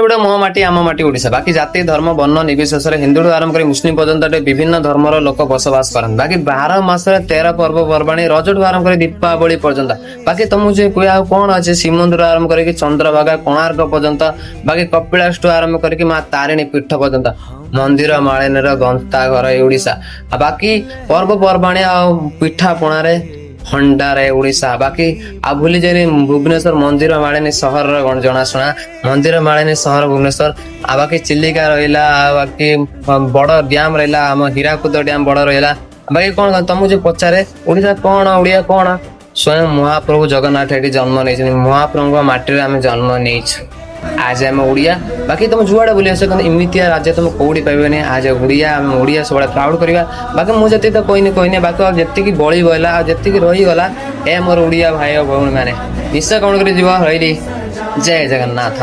ଗୋଟେ ମୋ ମାଟି, ଆମ ମାଟି ଓଡ଼ିଶା। ବାକି ଜାତି, ଧର୍ମ, ବର୍ଣ୍ଣ ନିର୍ବିଶେଷରେ ହିନ୍ଦୁଠୁ ଆରମ୍ଭ କରି ମୁସଲିମ ପର୍ଯ୍ୟନ୍ତ ଏଠି ବିଭିନ୍ନ ଧର୍ମର ଲୋକ ବସବାସ କରନ୍ତି। ବାକି 12 ମାସରେ 13 ପର୍ବ ପର୍ବାଣୀ, ରଜଠୁ ଆରମ୍ଭ କରି ଦୀପାବଳି ପର୍ଯ୍ୟନ୍ତ। ବାକି ତମକୁ ଯେ କୁହେ ଆଉ କଣ ଅଛି, ଶ୍ରୀମନ୍ଦିର ଆରମ୍ଭ କରିକି ଚନ୍ଦ୍ରଭାଗା, କୋଣାର୍କ ପର୍ଯ୍ୟନ୍ତ, ବାକି କପିଳାସଠୁ ଆରମ୍ଭ କରିକି ମା ତାରିଣୀ ପୀଠ ପର୍ଯ୍ୟନ୍ତ, ମନ୍ଦିର ମାଳିନୀର ଗନ୍ତା ଘର ଏ ଓଡ଼ିଶା। ଆଉ ବାକି ପର୍ବପର୍ବାଣୀ ଆଉ ପିଠା ପଣାରେ ଭଣ୍ଡାରେ ଓଡ଼ିଶା। ବାକି ଆଉ ଭୁଲି ଯାଇନି, ଭୁବନେଶ୍ୱର ମନ୍ଦିର ମାଳିନୀ ସହରର ଜଣାଶୁଣା ମନ୍ଦିର ମାଳିନୀ ସହର ଭୁବନେଶ୍ୱର। ଆଉ ବାକି ଚିଲିକା ରହିଲା, ଆଉ ବାକି ବଡ ଡ୍ୟାମ ରହିଲା, ଆମ ହୀରାକୁଦ ଡ୍ୟାମ ବଡ ରହିଲା। ବାକି କଣ ତମକୁ ଯୋଉ ପଚାରେ ଓଡ଼ିଶା କଣ, ଓଡ଼ିଆ କଣ, ସ୍ୱୟଂ ମହାପ୍ରଭୁ ଜଗନ୍ନାଥ ଏଠି ଜନ୍ମ ନେଇଛନ୍ତି। ମହାପ୍ରଭୁଙ୍କ ମାଟିରେ ଆମେ ଜନ୍ମ ନେଇଛୁ। ଆଜ ଆମେ ଓଡ଼ିଆ। ବାକି ତମେ ଯୁଆଡ଼େ ବୁଲି ଆସ, କିନ୍ତୁ ଏମିତିଆ ରାଜ୍ୟ ତମେ କୋଉଠି ପାଇବନି। ଆଜ ଓଡ଼ିଆ, ଆମେ ଓଡ଼ିଆ ସବୁବେଳେ ପ୍ରାଉଡ କରିବା। ବାକି ମୁଁ ଯେତିକି ତ କହିନି କହିନି, ବାକି ଆଉ ଯେତିକି ବଳି ଗଲା ଆଉ ଯେତିକି ରହିଗଲା, ଏ ମୋର ଓଡ଼ିଆ ଭାଇ ଆଉ ଭଉଣୀ ମାନେ ନିଶ୍ଚୟ କଣ କରି ଯିବ। ରହିଲି, ଜୟ ଜଗନ୍ନାଥ।